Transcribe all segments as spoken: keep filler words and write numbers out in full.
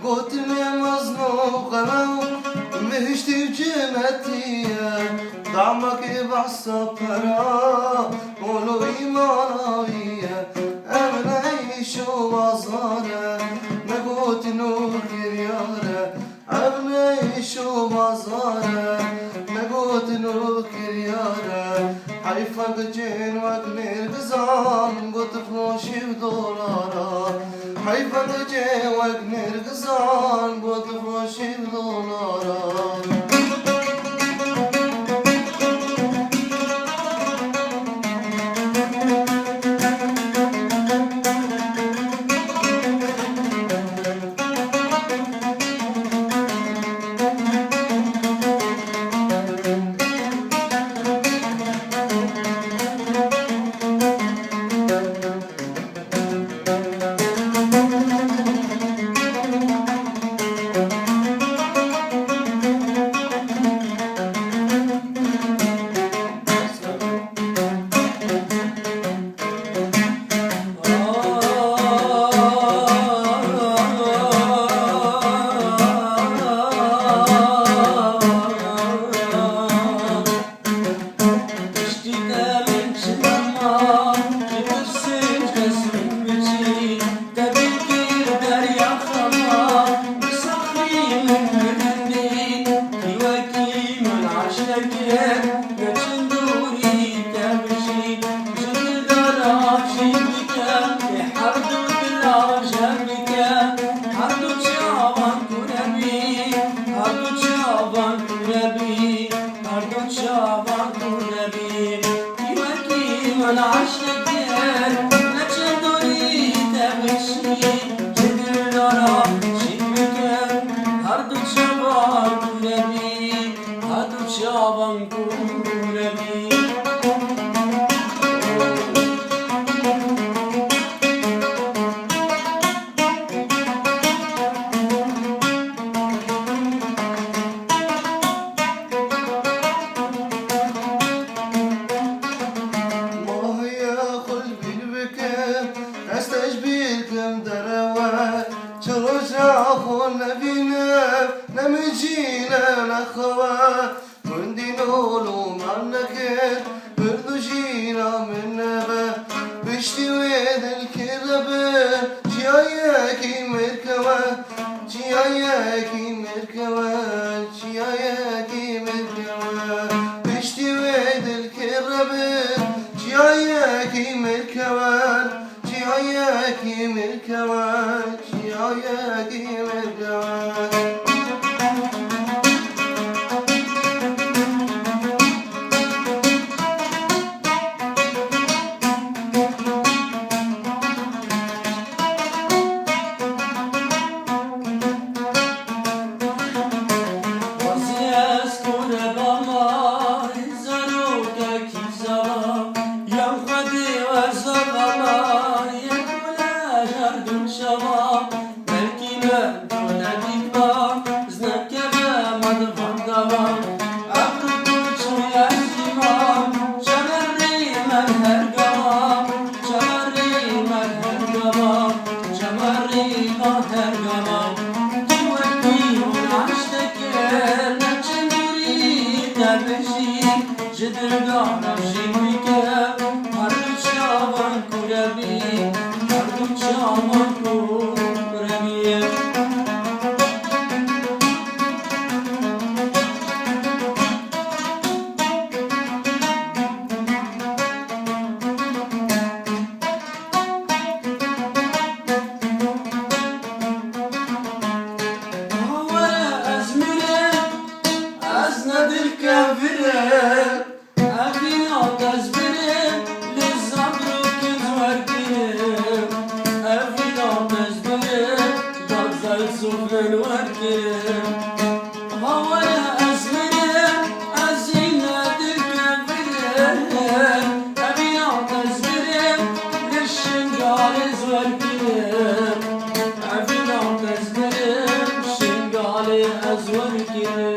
Gotinê mezn û qelew, bihiştî û cenetî ye. Damekê behsa pera, mol û îmana wî ye. Ev ne îş û bazar e, ne gotin û kiryar e. Ev ne îş û bazar e, ne gotin û kiryar e. Heyfa gecên wek nêrgizan, gotifroşî û dolara. Heyfa gecên wek nêrgizan, gotifroşî û dolara. Piştî te min çi dema, ji tirsin kes min biçî, te bîr kir derya xema, bi saxlî min mirindî, kî wekî min aşte kir, ne çin dûrî te bijî, ji dildara jî bikem, ê her du dila jem bikem, her du çavan kure bî, her du çavan kure bî. Her du çavan tu nebî, kî wekî min aşte kir, ne çend dorî te bişî, ji dildara şîk bikim. Her du çavan tu nebî, her du çavan tu nebî. Mahiya xwe li bîr bike, ez te ji bîr kim derewe. Çi roja xwe nebîne, ne min jî ne nexewe. Gundî nol û mal nekir, pird û jîna min nebe. Piştî wê dilkire bi, çiyayekî mirkewe, çiyayekî mirkewe, çiyayekî mirkewe. Piştî wê dilkire bi, çiyayekî mirkewe, çiyayekî mirkewe, çiyayekî mirkewe. Wazî ez kure bama, zarokekî zava, yam xwedî we zava ma, yek wele her dûn şava. Belkî min tu nedîtba, ez nekeve me di van gava. Ev rû tu çûye sîma, çemerî me her gava, çemerî me her gava, çemerî me her gava. Tu wekî hûn aşte kir, ne çend dûrî te bijî. Ji dildara şîn bike, her du çavan kure bî, her du çavan kure bî. Were ez mirim, ez ne dilkevirim. Evîna dezbirê li zabrokên wergirê, evîna dezbirê dad zelsofên wergirê. Hawere ez mirê, ez jî ne dilkevirê. Evîna dezbirê li Şingalê ez wergirê. Evîna dezbirê Şingalê ez wergirê.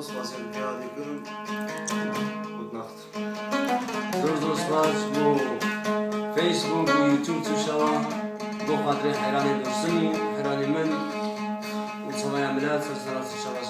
Spasiyê te dikim. Gute Nacht. Zor zor spas bo Facebook û YouTube tişta wa. Bo xatirê heyranê Dursun û heyranê min û çawaya milet ser sera tişta wa.